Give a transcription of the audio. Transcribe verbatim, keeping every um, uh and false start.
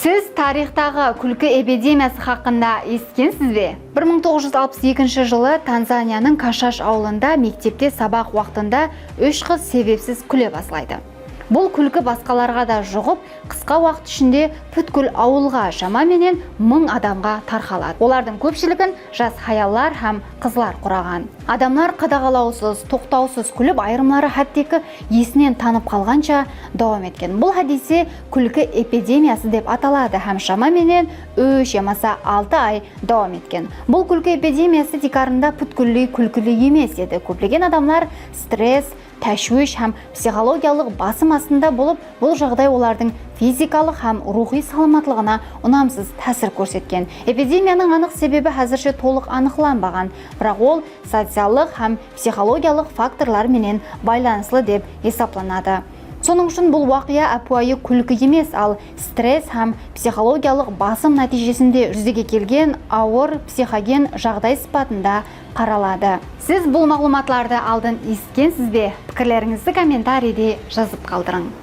Siz tariyxtaǵı kúlki epidemiyası haqqında esitkensiz be? Bir mıń toǵız júz alpıs ekinshi jılı Tanzaniyanıń Kashash awılında mektepte sabaq waqtında úsh qız sebepsiz kúle baslaydı. Bul kúlki basqalarǵa da juǵıp, qısqa waqıt ishinde pútkil awılǵa, shama menen mıń adamǵa tarqaladı. Olardıń kópshiligin jas hayallar hám qızlar quraǵan. Adamlar qadaǵalawsız, toqtawsız kúlip, ayırımları hátteki esinen tanıp qalǵansha dawam etken. Bul hádiyse kúlki epidemiyası dep ataladı hám shama menen úsh yamasa altı ay dawam etken. Bul kúlki epidemiyası tiykarında pútkilley kúlkili emes edi. Kóplegen adamlar stress, táshwish hám psixologiyalıq basım astında bolıp, bul jaǵday olardıń fizikalıq hám ruwxıy salamatlıǵına unamsız tásir kórsetken. Epidemiyanıń anıq sebebi házirshe tolıq anıqlanbaǵan, biraq ol sociallıq hám psixologiyalıq faktorlar menen baylanıslı dep esaplanadı. Sonıń ushın bul waqıya ápiwayı kúlki emes, al stress hám psixologiyalıq basım nátiyjesinde júzege kelgen awır psixogen jaǵday sıpatında qaraladı. Siz bul maǵlıwmatlardı aldın esitkensiz be? Pikirlerińizdi kommentariyde jazıp qaldırıń.